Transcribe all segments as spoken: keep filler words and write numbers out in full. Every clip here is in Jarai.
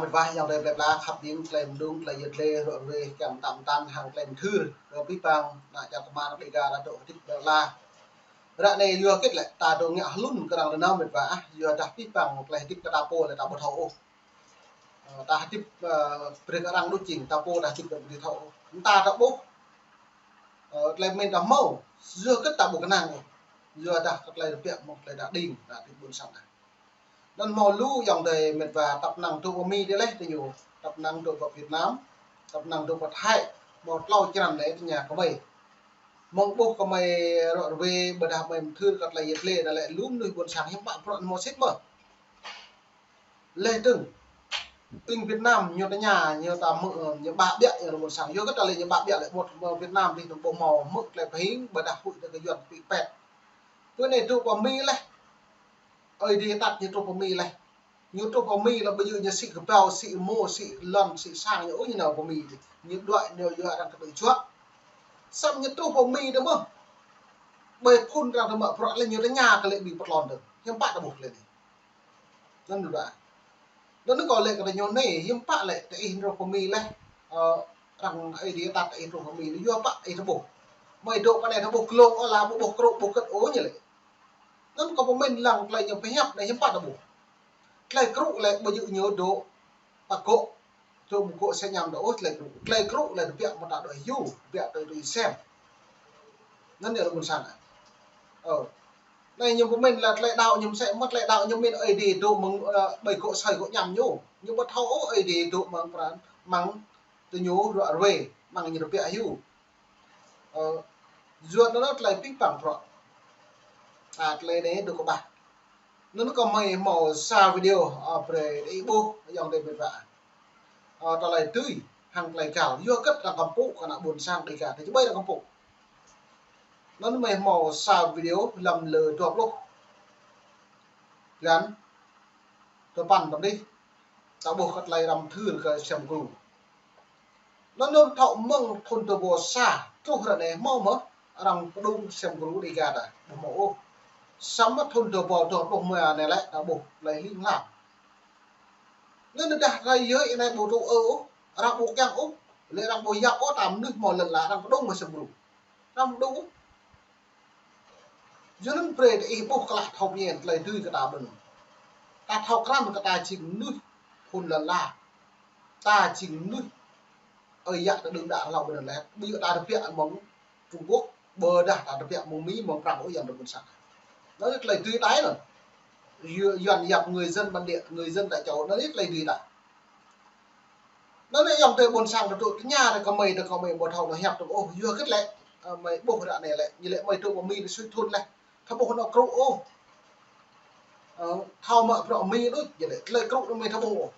Mĭt wa ayŏng adơi plơi pla khăp ƀing tơlơi mơdung, tơlơi yet lĕ rŏ ruai kiăng tam tan hăng tơlơi mơthưr kơ pih păng ană čar kơmar Dega ta dŏ hơdip ƀơi lŏn ala. Ră anai yua hơget lĕ ta dŏ ngă hlŭn kơ arăng rơnau mĭt wa ah, yua dah pih păng tơlơi hơdip kơ ta pô lĕ ta ƀu thâo ôh. Ơ, ta hơdip, ơ, brơi kơ arăng đôč jing, ta pô ta hơdip ƀu thâo ôh. Mơ̆ng ta ta ƀuh, ơ, tơlơi mĭn ta hmâo, yua hơget ta ƀu kơnang ôh. Yua dah kơ tơlơi rơpiă mơ̆ng tơlơi ta đing, ta hơdip ƀôn sang ta. Anŭn hmâo lu ayŏng adơi mĭt wa tăp năng dŏ pơ Mi dih leh tơ ñu, tăp năng dŏ pơ Việt Nam, tăp năng dŏ pơ Thái, hmâo tlâo črăn lĕ tơña kơ mơi. Mơ̆ng ƀuh kơ mơi rŏ ruai ƀôdah mơi mơthưr kơ tơlơi yet lĕ, dah lĕ lu mơnuih ƀôn sang hiư̆m pă bruă anŭn hmâo sĭt mơ̆. Leh dơ̆ng, ƀing Việt Nam ñu tơña, ñu ta mơ̆, ñu ƀă ƀiă, ñu ƀôn sang. Yua hơget ta lĕ ñu ƀă ƀiă lĕ, ƀuh mơ̆ Việt Nam dih ñu ƀu hmâo hmư̆ tơlơi pơhing, ƀôdah huĭ tơ kơ Yuan pĭ pet. Pơ anai truh pơ Mi leh. Ơi Adai tăt ñu truh pơ Mi leh. Ñu truh pơ Mi lĕ ƀu djơ̆ ñu sĭ kơƀao, sĭ rơmô, sĭ lŏn, sĭ sang ñu ôh ñu nao pơ Mi dih. Ñu đuaĭ ñu yua arăng kơ ƀing čuă. Samơ̆ ñu truh pơ Mi dih mơ̆. Ƀơi phŭn arăng tơ mă bruă lĕ ñu tơña kơ lĕ ƀing pơtlon dơ̆ng. Hiư̆m pă ta ƀuh lĕ anai. Anŭn dơ̆ng. Anŭn kâo lĕ kơ ñu anai, hiư̆m pă lĕ tơ ih truh pơ Mi leh. Ơ, arăng Ơi Adai tăt tơ ih truh pơ Mi leh, yua pă ih ta ƀuh. Mơi dŏ pơ anai ta ƀuh glông ôh, la ƀu ƀuh krŭ ƀuh kơ̆t ôh ñu lĕ. Anŭn kâo pơmĭn lăng tơlơi ñu pơhiăp anai hiư̆m pă ta ƀuh. Tơlơi krŭ lĕ ƀu djơ̆ ñu dŏ pơ gŏ, dŏ mơ̆ng gŏ sĕ ñăm dŏ ôh tơlơi krŭ. Tơlơi krŭ lĕ rơpiă mơ̆ng ta dŏ hyu, rơpiă tơ tui sem. Anŭn yơh ƀôn sang. Ơ. Anai ñu pơmĭn lĕ tơlơi đaŏ ñu mơsĕ mơ̆, tơlơi đaŏ ñu pơmĭn Ơi Adai dŏ mơ̆ng, ơ, ƀơi gŏ asơi gŏ ñăm ñu. Ñu ƀu thâo ôh Ơi Adai dŏ mơ̆ng pran, mơ̆ng tơñu rŏ ruai, mơ̆ng ñu rơpiă hyu. Ơ, yua anŭn tơlơi pih păng bruă. Ơ, tơlơi anai dŏ kơ ƀah. Anŭn kâo mơi hmâo sa video, ơ, brơi ih ƀuh, ayŏng adơi mĭt wa. Ơ, tơlơi tui, hăng tơlơi găl. Yua hơget arăng kơmpŭ kơ ană ƀôn sang Dega, tơ či ƀai arăng kơmpŭ. Anŭn mơi hmâo sa video lăm lơ dua pluh. Blan, dua păn tơm dih. Ta ƀuh kơ tơlơi arăng mơthưr kơ Siam Gru. Anŭn anŭn thâo mơ̆ng thŭn dua rơbâo sa truh ră anai hmâo mơ̆ arăng pơdŏng Siam Gru Dega ta, ƀu hmâo ôh. Samơ̆ thŭn dua rơbâo dua pluh rơma anai lĕ ta ƀuh tơlơi hling hlang. Anŭn dah rai yơh anai ƀu tŭ ôh, arăng ƀu kiăng ôh, lĕ arăng ƀu yap ôh, ta mơnuih hmâo lŏn la arăng pơdŏng mơ̆ Siam Gru. Arăng ƀu tŭ ôh. Yua anŭn brơi tơ ih ƀuh klah thâo pơñen tơlơi dưi kơ ta ƀơi anŭn. Ta thâo krăn kơ ta jing mơnuih phŭn lŏn la. Ta jing mơnuih ơi yă ta đưm đă hlâo ƀơi anŭn lĕ. Ƀu djơ̆ ta rơpiă mơ̆ng Trung Quốc, ƀôdah ta rơpiă mơ̆ng Mi, mơ̆ng Prăng ôh ayŏng adơi ƀôn sang. Anŭn tơlơi dưi ta anŭn. Yu-, Yuan yap người dân bản địa, người dân tại chỗ, anŭn tơlơi dưi ta. Anŭn ayŏng adơi ƀôn sang ta dŏ tơña ta kơ mơi, ta kơ mơi ƀu thâo nao hiăp ta ôh, yua hơget lĕ, ơ, mơi ƀuh ră anai lĕ, ñu lĕ mơi dŏ pơ Mi ta sui thŭn leh. Thâo ƀuh nao krŭ ôh. Ơ, thâo mă bruă Mi đôč, ñu lĕ, tơlơi krŭ anŭn mơi thâo ƀuh ôh.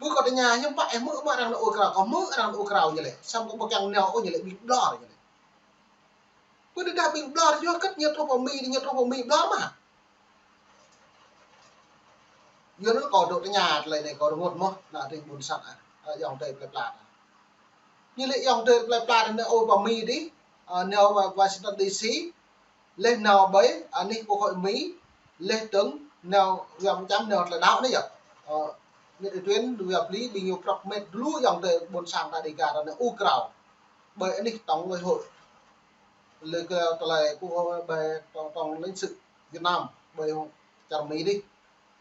Ƀu kâo tơña hiư̆m pă ih hmư̆ mơ̆ arăng nao ur krao, kâo hmư̆ arăng nao ur krao ñu lĕ. Samơ̆ kâo ƀu kiăng nao ôh ñu lĕ ƀing ƀlŏr ñu lĕ. Ƀu djơ̆ dah ƀing ƀlŏr yua hơget ñu truh pơ Mi, ñu truh pơ Mi ƀlŏr mơ̆. Yua anŭn kâo dŏ tơña tơlơi anai kâo rơngot mơ̆, ană tring ƀôn sang, ơ, ayŏng adơi plơi pla ta. Ñu lĕ ayŏng adơi plơi pla ta nao ur pơ Mi dih, ơ, nao pơ Washington D C, leh nao ƀơi anih Quốc hội Mi, leh dơ̆ng nao yua mơčăm nao tơlơi đaŏ anai yơh. Ơ, Nguyễn Duy Tuyến, Lê Ngọc Lý, ƀing ñu prăp met lu ayŏng adơi ƀôn sang ta Dega ta nao ur krao. Ƀơi anih tổng lễ hội. Lĕ kơ tơlơi Quốc hội ƀơi tổng, tổng lãnh sự Việt Nam, ƀơi čar Mi dih.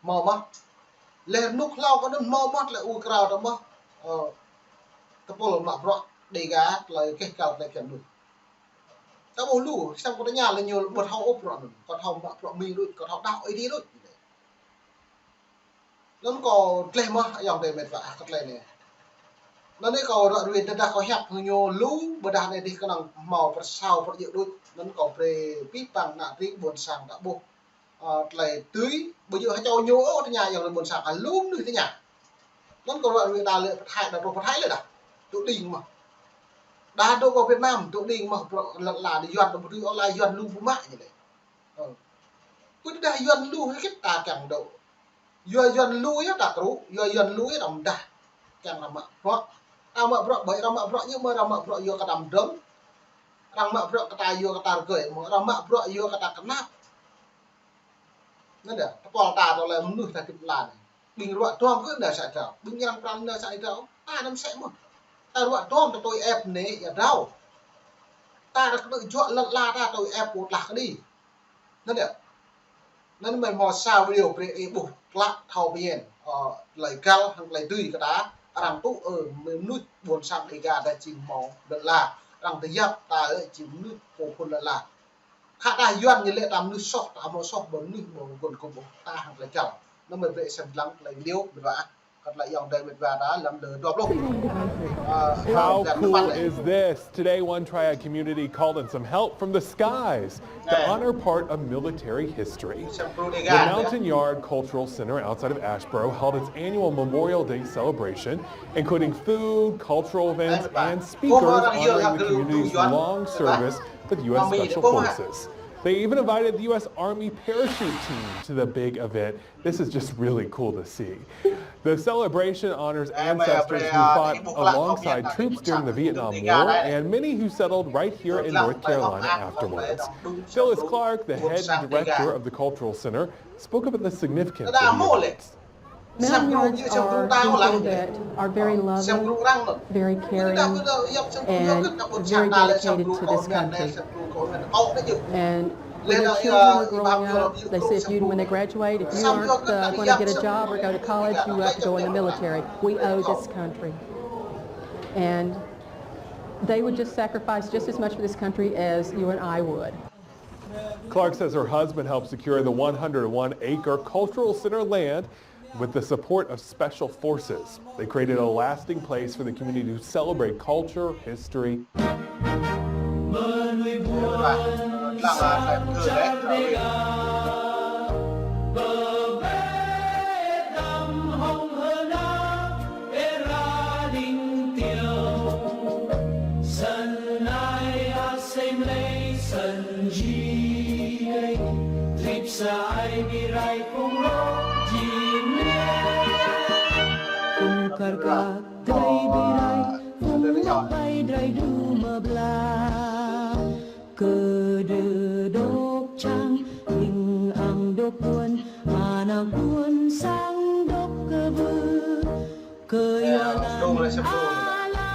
Hmâo mơ̆. Leh rơnŭk hlâo kơ anŭn hmâo mơ̆ tơlơi ur krao ta mơ̆. Ơ, tơpul mă bruă Dega tơlơi keh kal tơlơi phiăn anŭn. Ta ƀuh lu, samơ̆ kâo tơña lĕ ñu ƀu thâo ôh bruă anŭn. Kâo thâo mă bruă Mi đôč, kâo thâo đaŏ Ơi Adai đôč. Anŭn kâo tleh mơ̆ ayŏng adơi met wa kơ tơlơi anai. Anŭn anai kâo ră ruai tơdah kâo hiăp hăng ñu lu, ƀôdah anai dih kơnơ̆ng hmâo pơrsao pơrjơ̆ đôč. Anŭn kâo brơi pih păng ană tring ƀôn sang ta ƀuh. Ơ, tơlơi tui, ƀu djơ̆ ha čô ñu ôh tơña ayŏng adơi ƀôn sang, ơ, lu mơnuih tơña. Anŭn kâo ră ruai đa lĕ pơ Thái, đa truh pơ Thái lĕ đa. Dŏ đing mơ̆. Đa dŏ pơ Việt Nam, dŏ đing mơ̆, bruă lŏn la dih Yuan, dŏ ƀu dưi ôh la Yuan lu ƀu mă ñu lĕ. Ơ. Ƀu djơ̆ dah Yuan lu hơget ta kiăng dŏ. Yua Yuan lu yơh ta krŭ, yua Yuan lu yơh ta mơdah. Kiăng arăng mă bruă. Arăng mă bruă ƀai, arăng mă bruă ñu mơ̆ arăng mă bruă yua kơ ta mơdơ̆ng. Arăng mă bruă kơ ta yua kơ ta rơgơi, mơ̆ arăng mă bruă yua kơ ta kơnap. Anŭn yơh, tơpul ta tơlơi mơnuih ta hơdip lăn. Ƀing ruă duăm kơ nao sa drao. Ƀing yang pran nao sa drao. Ta anăm sĕ mơ̆n. Ta ruă duăm ta tui ĕp anai ia drao. Ta rơkơnơ̆ng juă lăn ala ta tui ĕp pô tlah kơđi. Anŭn yơh. Anŭn mơi hmâo sa video brơi ih ƀuh klă thâo pơmĭn, ơ, tơlơi găl hăng tơlơi dưi kơ ta, arăng tŭ, ơ, mơnuih ƀôn sang Dega ta či hmâo lăn ala, arăng tơyap ta, ơ, či mơnuih pô phŭn lăn ala. Khă ta Yuan ñu laĭ ta mơnuih soh, ta hmâo soh, ƀu mơnuih ƀu gŭn kơ ƀuh ta hăng tơlơi găl. Anŭn mơi brơi sem lăng tơlơi video, mĭt wa. Kăt lĕ ayŏng adơi mĭt wa ta lăm lơ dua pluh. Ơ, How cool is this? Today, one triad community called in some help from the skies to honor part of military history. The Mountain Yard Cultural Center outside of Asheboro held its annual Memorial Day celebration, including food, cultural events, and speakers honoring the community's long service with U S Special Forces. They even invited the U S Army parachute team to the big event. This is just really cool to see. The celebration honors ancestors who fought alongside troops during the Vietnam War and many who settled right here in North Carolina afterwards. Phyllis Clark, the head director of the Cultural Center, spoke about the significance of the events. Mountain Yards are people that are very loving, very caring, and very dedicated to this country. And when their children are growing up, they say, if you, when they graduate, if you aren't, uh, gonna get a job or go to college, you have to go in the military. We owe this country. And they would just sacrifice just as much for this country as you and I would. Clark says her husband helped secure the one hundred one acre cultural center land with the support of special forces. They created a lasting place for the community to celebrate culture, history. Phung karkha drơi bi rai, phung mơbai drơi dŭ mơbla. Kơdơ̆ dŏ čang, ling ang dŏ kuôn, ană kuôn sang dŏ kơwưh. Kơyua lăn ala,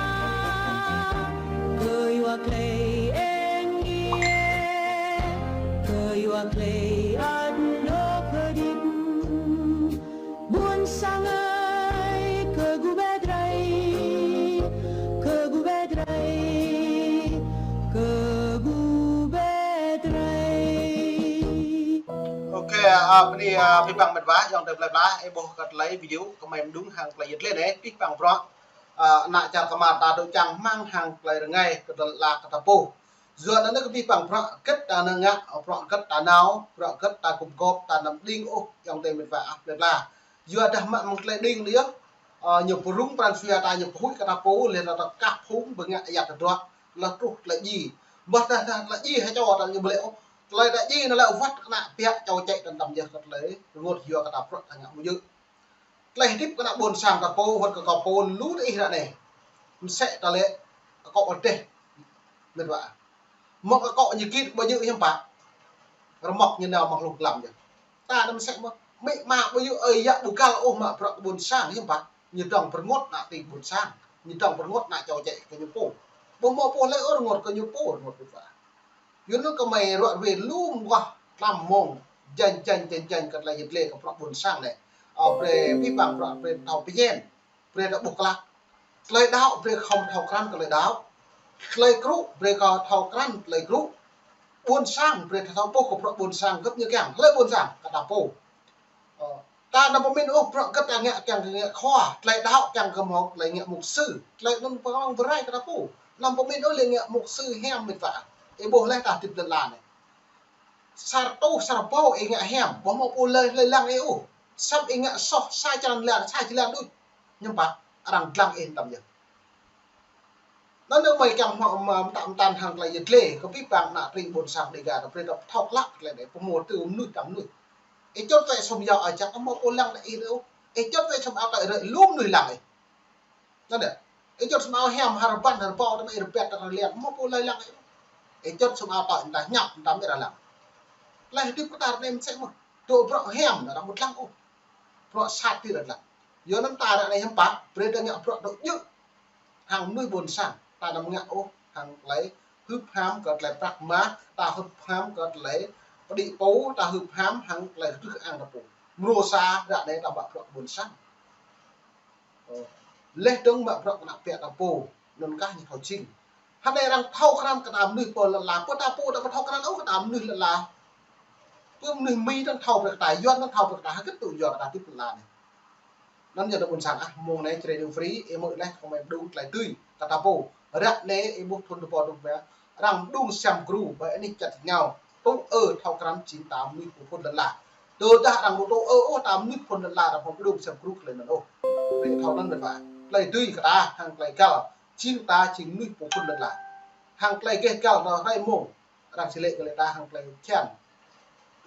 kơyua klei eng ie, kơyua klei ăt dŏ kơdip. Ƀuôn sang ơi, kơ gŭ bĕ drơi, kơ gŭ bĕ drơi, kơ gŭ bĕ drơi. Ok, a, bơni, a, abih bang mĕt wa, ayŏng adơi plơi pla, ih ƀuh kơ tơlơi video kơ mơi mơđung hăng tơlơi yet lĕ anai, abih bang bruă, a, ană čar kơmar ta dŏ čang rơmang hăng tơlơi rơngai kơ tơlơi la kơ ta pô. Yua anŭn kơ abih bang bruă hơget ta nao ngă, bruă hơget ta nao, bruă hơget ta gum gŏp, ta anăm đing ôh, ayŏng adơi mĕt wa, a, plơi pla. Yua dah mă mơ̆ng tơlơi đing anai yơh, a, ñu pơrŭng pran jua ta, ñu pơhuĭ kơ ta pô, laih anŭn ta kah phung bơngă ayăt tơdruă, laih truh tơlơi djai. Ƀuh dah, dah tơlơi djai hă čô ta ñu ƀu lĕ ôh. Tơlơi ta djai anŭn lĕ wơ̆t kơ ană piă čô čĕ ta anăm yơh kơ tơlơi rơngot yua kơ ta bruă ta ngă ƀu djơ̆. Tơlơi hơdip kơ ană ƀôn sang ta pô, wơ̆t kơ kâo pô lu tơ ih ră anai. Mơsĕ ta lĕ akŏ rơdêh. Mĕt wa. Mơ̆ng akŏ ñu git ƀu djơ̆ hiư̆m pă. Rơmŏk ñu nao mơ̆ng hlung glăm yơh. Ta anăm mơsĕ mơ̆n. Amĭ ama ƀu djơ̆ ơi yă ƀu găl ôh mă bruă kơ ƀôn sang hiư̆m pă. Ñu dŏng pơrơngot ană tring ƀôn sang. Ñu dŏng pơrơngot ană čô čĕ kơ ñu pô. Ƀu hmâo pô hlơi ôh rơngot kơ ñu pô, rơngot mĕt wa. Yua anŭn kơ mơi ruă ruê lu mơguah tlam mông, janh janh janh janh kơ tơlơi yet lĕ kơ bruă ƀôn sang anai. Ơ, brơi abih bang bruă brơi thâo pơyơr, brơi ta ƀuh klă. Tơlơi đaŏ brơi khŏm thâo krăn tơlơi đaŏ. Tơlơi krŭ brơi kơ thâo krăn tơlơi krŭ. Ƀôn sang brơi ta thâo ƀuh kơ bruă ƀôn sang gơ̆p ñu kiăng. Hlơi ƀôn sang kơ ta pô. Ơ, ta anăm pơmĭn ôh, bruă hơget ta ngă kiăng kơ ngă khua, tơlơi đaŏ kiăng kơ hmâo tơlơi ngă mục sư, tơlơi anŭn pơkŏng pơrai kơ ta pô. Anăm pơmĭn ôh lĕ ngă mục sư hiam mĕt wa. Ih ƀuh laih ta hơdip lăn ala anai. Sa rơtuh, sa rơbâo ih ngă hiam, ƀu hmâo pô hlơi lăng ih ôh. Samơ̆ ih ngă soh, sa črăn lan, sa črăn đuč. Hiư̆m pă, arăng lăng ih tăm yơh. Anŭn anai mơi kiăng mă, mă, mơtă mơtăn hăng tơlơi yet lĕ, kơ abih bang ană tring ƀôn sang Dega ta brơi ta thâo klă tơlơi anai, pơmô tơ mơnuih tăm mơnuih. Ih čŏt wơ̆t sum yua ơi čang, hmâo pô lăng ih ôh. Ih čŏt wơ̆t sum ao tơi rơi lu mơnuih lăng ih. Anŭn yơh. Ih čŏt sum ao hiam hơrbăn hơrbâo tơmơi rơbat ta rơlian, hmâo pô hlơi lăng ih ôh. Ih čŏt sum ao tơi ta ñăp ta mơi ră lăng. Tơlơi hơdip kơ ta ră anai mơsĕ mơ̆n. Dŏ bruă hiam ta mŭt lăng ôh. bruă sat tui lăt lăt. Yua anŭn ta ră anai hiư̆m pă, brơi ta ngă bruă dŏ djơ̆ hăng mơnuih ƀôn sang, ta anăm ngă ôh hăng tơlơi hưp ham kơ tơlơi prăk mah, ta hưp ham kơ tơlơi pơđĭ pô, ta hưp ham hăng tơlơi kơdrưh kơang ta pô. Mrô sa ră anai ta mă bruă ƀôn sang. Ơ, laih dơ̆ng mă bruă kơnăl pĕ ta pô, anŭn kah ñu thâo jing. Hơnai arăng thâo krăn kơ ta mơnuih pô lŏn la, pô ta pô ta ƀu thâo krăn ôh kơ ta mơnuih lŏn la. Pô mơnuih Mi ta thâo brơi kơ ta, Yuan ta thâo brơi kơ ta, hơget tŭ Yuan ta tip lŏn la anai. Anŭn yơh ta ƀôn sang ah, mông anai Jrai Radio Free, ih mơ̆ laih kơ mơi mơđung tơlơi tui kơ ta pô. Ră anai ih ƀuh thun tơpô tơpô, arăng mơđung sem gru, ƀơi anih čăt ngao. Tŭ ơ thâo krăn jing ta mơnuih pô phŭn lŏn la. Tơdah arăng ƀu tŭ ơ ôh ta mơnuih phŭn lŏn la, arăng ƀu mơđung sem gru kơ tơlơi anŭn ôh. Brơi thâo anŭn mĕt wa. Tơlơi tui kơ ta, hăng tơlơi găl, jing ta jing mơnuih pô phŭn lŏn la. Hăng tơlơi gêh găl anŭn hrơi mông, arăng či lĕ kơ lĕ ta hăng tơlơi čen.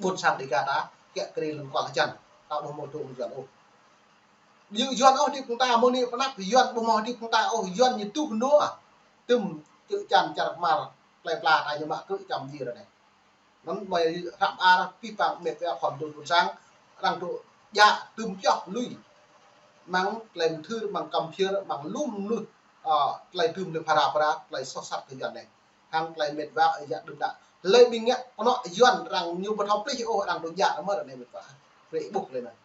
Ƀôn sang Dêga ta, kiăng kơ ri lŏn kual hơjăn, ta ƀu hmâo tŭ Yuan ôh. Ƀu djơ̆ Yuan ôh hơdip hăng ta, mơ̆ng anai pơ anăp Yuan ƀu hmâo hơdip hăng ta ôh, Yuan ñu tuh nua. Tơm čư̆ čan čar kmar, tơlơi pla ta ñu mă kơ čăm djir anai. Anŭn mơi hrăm ar pih pang mĕt wa khŏm dŏ ƀôn sang, arăng dŏ djă tơm pioh lui. Mơ̆ng tơlơi mơthưr, mơ̆ng kăm phiơr, mơ̆ng lŏm mơnuih, ơ, tơlơi tơm lĕ phara phara, tơlơi soh sat kơ Yuan anai. Hăng tơlơi mĕt wa ơi yă đưm đă. Hlơi ƀing ngă pơnŏ Yuan arăng ñu ƀu thâo plih ôh arăng dŏ djă mơ̆ ră anai mĕt wa. Brơi ih ƀuh tơlơi anŭn.